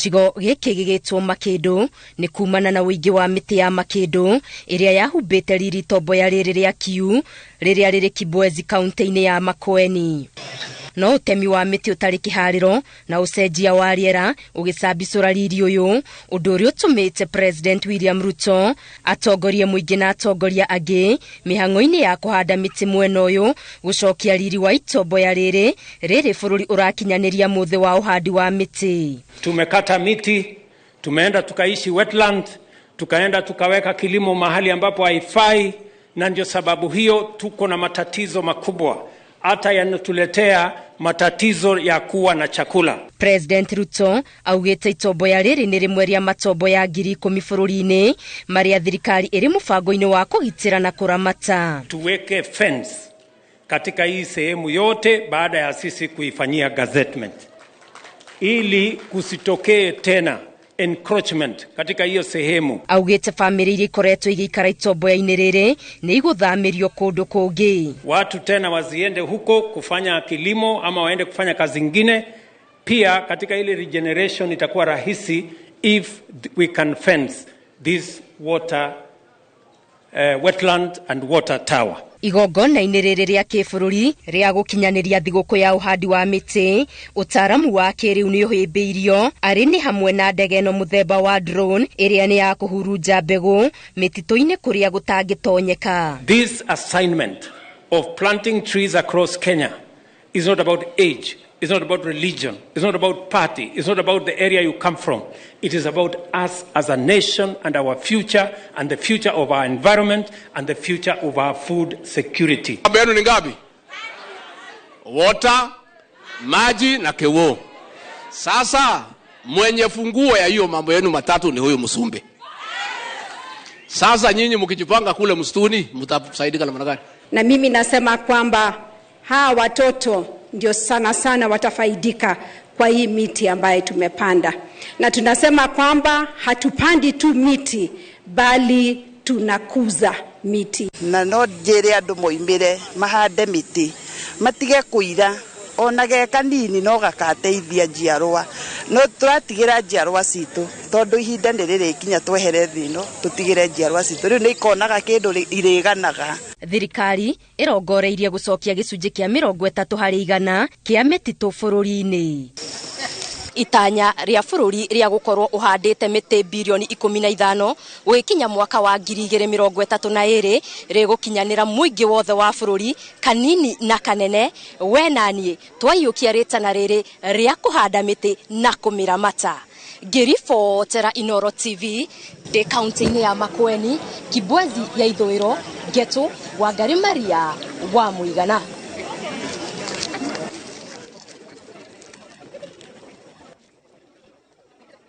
Gĩcigo gĩkĩ gĩgĩtwo Makĩndũ nĩ kumana na ũingĩ wa mĩtĩ ya makĩndũ ĩrĩa yahumbĩte riri tomboya rĩrĩ rĩa Kiu rĩrĩa rĩrĩ Kibwezi kaunti-inĩ ya Makueni. No ũtemi wa mĩtĩ ũtarĩ kĩharĩro na ũcenjia wa rĩera ũgĩcambicũra riri ũyũ, ũndũ ũrĩa ũtũmĩte President William Ruto atongorie mũingĩ na atongoria angĩ mĩhang'o-inĩ ya kũhanda mĩtĩ mwena ũyũ gũcokia riri wa itomboya rĩrĩ rĩrĩ bũrũri ũrakinyanĩria mũthĩ wa ũhandi wa mĩtĩ. Tumekata miti, tumeenda tukaishi wetland, tukaenda tukaweka kilimo mahali ambapo haifai, na ndio sababu hiyo tuko na matatizo makubwa hata yanatuletea matatizo ya kuwa na chakula. President Ruto augĩte itomboya rĩrĩ nĩ rĩmwe rĩa matomboya 10,000 bũrũri-inĩ marĩa thirikari ĩrĩ mũbango-inĩ wa kũgitĩra na kũramata. Tuweke fence katika hii sehemu yote baada ya sisi kuifanyia gazettement ili kusitokee tena encroachment katika hiyo sehemu. Augĩte famĩlĩ iria ikoretwo igĩikara itomboya-inĩ rĩrĩ nĩ igũthamĩrio kũndũ kũngĩ. Watu tena waziende huko kufanya kilimo ama waende kufanya kazi ingine. Pia katika ile regeneration itakuwa rahisi if we can fence this water, wetland and water tower. Igongona-inĩ rĩrĩ rĩa kĩbũrũri rĩa gũkinyanĩria thigũkũ ya ũhandi wa mĩtĩ, ũtaaramu wa kĩrĩu nĩ ũhĩmbĩirio arĩ nĩ hamwe na ndege ĩno mũthemba wa drone ĩrĩa nĩ ya kũhurunja mbegũ mĩtitũ-inĩ kũrĩa gũtangĩtonyeka. This assignment of planting trees across Kenya is not about age, it's not about religion, it's not about party, it's not about the area you come from. It is about us as a nation and our future and the future of our environment and the future of our food security. Mambo yenu ni ngapi? Water, maji na kewo. Sasa mwenye funguo ya hiyo mambo yenu matatu ni huyu Msumbe. Sasa nyinyi mkijipanga kule msituni mtasaidika namna gani? Na mimi nasema kwamba hawa watoto ndio sana sana watafaidika kwa hii miti ambayo tumepanda. Na tunasema kwamba hatupandi tu miti bali tunakuza miti. Na no njĩre andũ moimĩre mahande mĩtĩ matige kũira ona ge kanini no gakateithia njiarwa, no tũratigĩra njiarwa citũ tondũ ihinda nĩ rĩrĩkinya twehere thĩ ĩno tũtigĩre njiarwa citũ rĩu nĩ ikonaga kĩndũ irĩganaga. Thirikari ĩrongoreirie gũcokia gĩcunjĩ kĩa 30% kĩa mĩtitũ bũrũri-inĩ. Itanya rĩa bũrũri rĩa gũkorwo ũhandĩte mĩtĩ birioni 15 gũgĩkinya mwaka wa 2032 rĩgũkinyanĩra mũingĩ wothe wa bũrũri kanini na kanene. We na niĩ twaiyũkia rĩtana rĩrĩ rĩa kũhanda mĩtĩ na kũmĩramata. Ngĩribotera Inooro TV ndĩ kaunti-inĩ ya Makueni, Kibwezi ya Ithũĩro, Ngetu, Wangari Maria wa Mũigana.